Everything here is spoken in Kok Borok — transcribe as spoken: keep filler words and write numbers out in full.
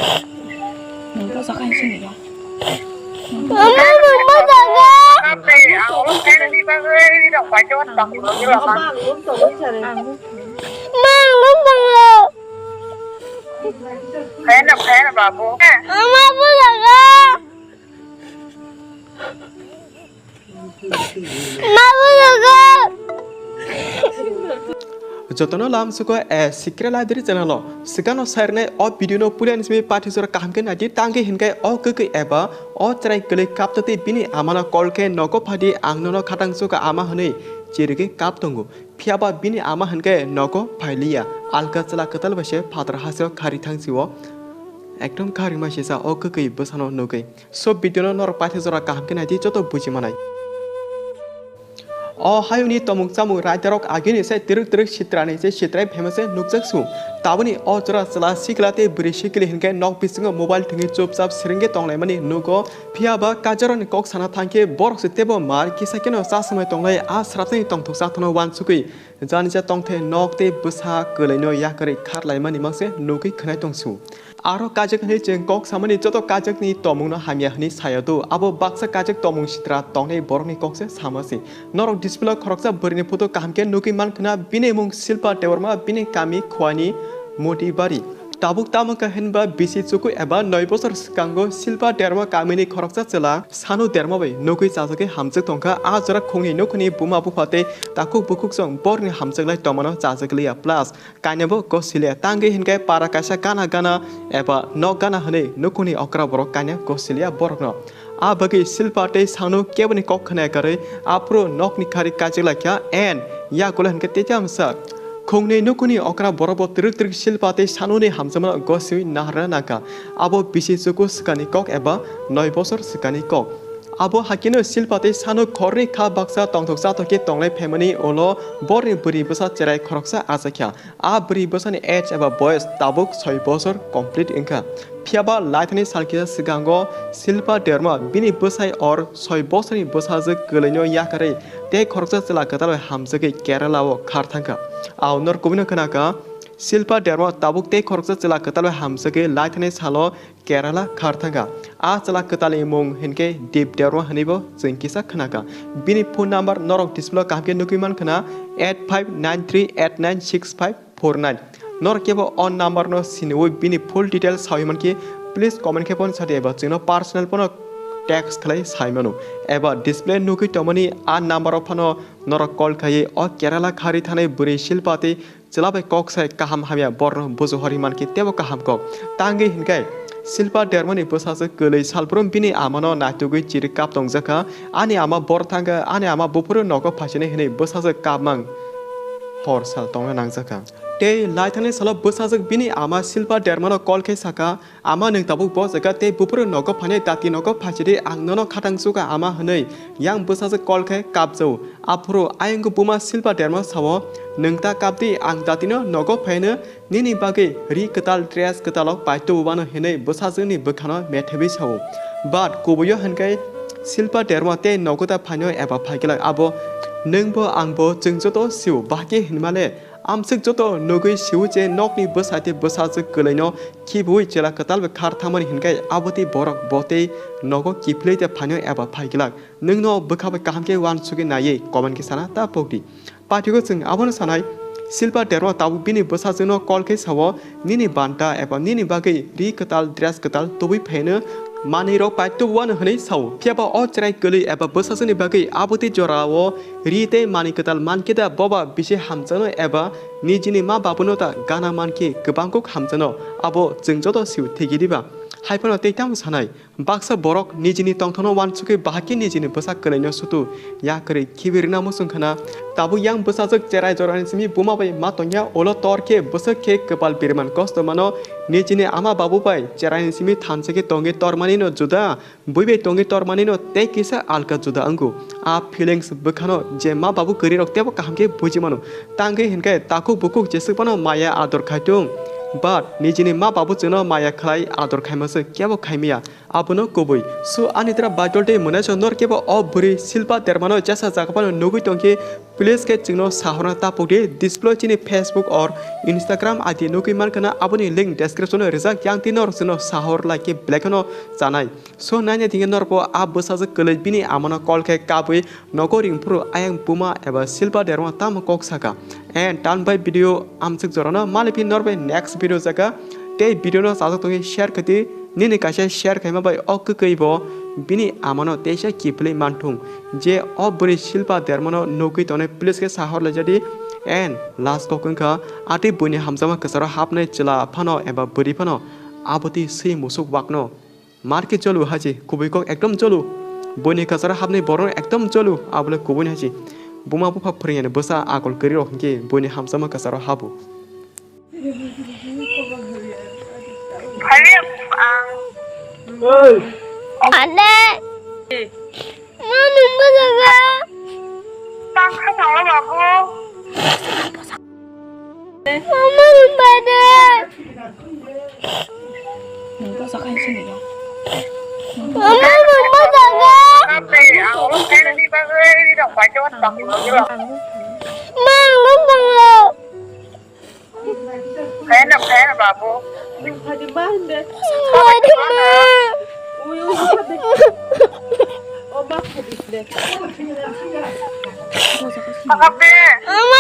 Nang to sakha sini ya. Mama, mama, jaga. Ang ulo khaina ni bagwi rok bai to tong. Mama, mama. Khaina, khaina babu. Mama, mama, jaga. Jotono lam suko a secret library channel o. Sikano sairnai o video no pulen simi pathi jora kaham khe naidi tangwi hinkai o kwkwi eba o chwrai kwlwi kaptati bini amano call khe nogo phadi ang nono khatang suka ama hwnwi chirigwi kap tongo. Phiyaba bini ama hwnke nogo phailiya. Alka chwla kwtal bai se phatar haseo khari thang sio. Ekdom khari ma sisa o kwkwi bwsano nugwi. So video no norok paitha jora kaham khe naidi joto buji manai. O hayungni tomung chamung raidarok agini se twrwk twrwk sitrani se sitrai phema se nukjak su. Taboni o jora chwla sikla tei bwrwi sikli hinkhe nok bisingo mobile thwngwi chupchap sringwi tonglaimani nugo. Phiyaba kajarokni kok sana thangkhe borok se tebo mar kisa kheno cha swmai tonglai a srapnani tongthok chathono uansukwi janija tongthai nok tei bwsa kwlaino yakarwi kharlaimani mangse nugwi khwnai tongsu. Aro kajak hwnwi chwng kok samani joto kajakni tongmungno hamya hwnwi saya do. Abo baksa kajak tongmung sitra tongnai borokni kok se sama se. Norok display o khoroksa bwrwini photo kaham khe nugwi mankha na, bini mung Silpa Debbarma, bini kami Khowani Motibari. Tabuk tamo khe hinba bisi chuku eba noi bosor swkango Silpa Debbarma kamini khoroksa chwla Sanu Debbarma bai nugwi chajagwi hamjak tongkha. A jora khungni nukhuni buma bupha tei takhuk bukhuk song borni hamjak lai tongmano chajak liya plus Kainabo gosiliya tangwi hinkhe para kaisa gana gana eba nok gana hwnwi nukhungni okra borok kaina gosiliya borokno. A bagwi Silpa tei Sanu keboni kok khna karwi aphuru nokni khari kaichik laikha and yakula hinkhe tei tamsa. Khungnwi nukhungni okra borokbo twrwk twrwk Silpa tei Sanuni hamjakmano gosiwi naharna nangkha. Abo bisi chuku swkangni kok eba noi bosor swkangni kok. Abo hakhe no Silpa tei Sanu khorni kha baksa tongthok chathok khe tonglai phaimani ulo borni bwrwi bwsa cherai khoroksa achaikha. A bwrwi bwsani age eba boyes tabuk soi bosor complete wngkha. Phiyaba laithani sal kisa swkango Silpa Debbarma bini bwsai or soi bosorni bwsajwk kwlwino yakarwi tei khoroksa chwla kwtal bai hamjagwi Kerala o khar thangkha. Ao nor kubui no khwnakha, Silpa Debbarma tabuk tei khoroksa chwla kwtal bai hamjagwi laithani salo Kerala khar thangkha. A chwla kwtalni mung hinkhe Deep Debbarma hwnwibo chwng kisa khwnakha. Bini phone number norok display o kaham khe nugwi mankha na, eight five nine three eight nine six five four nine. Norok kebo o number no siniwi bini full details sawi mankhe, please comment khe phone sadi eba chwngno personal phone text khlai sai mano. Eba display nugwi tongmani a number o phano norok call khaiwi o Kerala khari thanai bwrwi Silpa tei chwla bai kok sai kaham hamya borno buju hori mankhe tebo kaham kok. Tangwi hinkhe Silpa Debbarmani bwsajwk kwlwi salbrum bini amano naitugwi chiri kap tongjakha. Ani ama bor thangkha, ani ama buphuru nogo phaisinai hwnwi bwsajwk kapmang hor sal tongna nangjakha. Tei laithani salo bwsajwk bini ama Silpa Debbarmano call khe sakha, "Ama, nwng tabuk bo jaga tei buphuru nogo phainai dati nogo phaisidi, ang nono khatang suka ama," hwnwi yang bwsajwk call khe kapjao. Aphuru ayang buma Silpa Debbarma sao, "Nwng ta kapdi, ang datino nogo phaino nini bagwi ri kwtal, dress kwtalrok paitubu wano," hinwi bwsajwkni bwkhano methebwi sao. But kubuio hinkhe Silpa Debbarma tei nogo ta phaino eba phaiglak abo nwngbo angbo chwng joto sio, bahai khe hinmale amswk joto nugwi sio je nokni bwsai tei bwsajwk kwlwino khibiui chwla kwtal bai khar thangmani hinkhe abotwi borok bo tei nogo kiphilwi tei phaino eba phaiglak. Nwngno bwkha bai kaham khe uansugwi naiwi comment khe sana ta pokdi. Pathigo chwng abono sanai, Silpa Debbarma tabuk bini bwsajwkno call khe sao, "Nini banta eba nini bagwi ri kwtal, dress kwtal tubui phaino manwirok paitubu wano," hwnwi sao. Phiyaba o chwrai kwlwi eba bwsajwkni bagwi abotwi jorao ri tei manwi kwtal mankhe da boba bisi hamjakno eba nijini ma babuno ta gana mankhe kwbang kuk hamjakno? Abo chwng joto sio thigi diba? Haiphano tei tamo sanai. Baksa borok nijini tongthokno uansukwi bahai khe nijini bwsa kwlaino sutu yakarwi khibi rwna muchung khna. Tabuk yang bwsajwk cherai jorani simi buma bai ma tongya, ulo tor khe bwswk khe kwpal biriman kosto mano. Nijini ama babu bai cheraini simi thansa khe tongwi tormanino juda, bui bai tongwi tormanino tei kisa alka juda wngo. A feelings bwkhano je ma babu kwrwirok teibo kaham khe buji mano. Tangwi hinkhe takhuk bukhuk jeswk phano maya ador khai thung, but nijini ma babu chwngno maya khlai ador khaima se kebo khaimaya. Abono kubui. So, ani tra bajol tei mwnai chwng nor kebo o bwrwi Silpa Dermano jesa jaga phano nugwi tongkhe, please khe chwngno sahorna tapuk di. Display chini Facebook or Instagram I D nugwi mankha na, aboni link description o rijak, yang twi nor chwngno sahor lai khe belai kheno chanai. So, naina thikhe norbo a bwsajwk kwlwi bini amano call khe kabwi nogo ringphuru ayang buma eba Silpa Derma tamo kok saka. And tan bai video amswk jorano maliphi norbai next video jaga. Tei video no sajak tongwi share khati, nini kaisa share khaima bai o kwkwi bo bini amano teisa kiphilwi manthung je o bwrwi Silpa Dermano nugwi tonwi please khe sahor laijadi. And last kok wngkha, atwi buini hamjakma kwcharo hapnai chwla phano eba bwrwi phano abotwi swi musuk wakno. Mar khe jolu haji, kubui kok ekdom jolu. Buini kwcharo hapnai borok ekdom jolu, abole kubui haji. Buma bupha phwrwngya ni bwsa akol kwrwi rok hinkhe buini hamjakma kwcharo habu. Phali ang. Ane. Manu mana ga. Tang kha tang la babu. Mama mana. Mama mana ga. Ang ulo kaya ni bagwi rong bai jawat bang ulo. Mama mana. Kaya na, kaya na, babu. Hadi ma. Akap de. Mama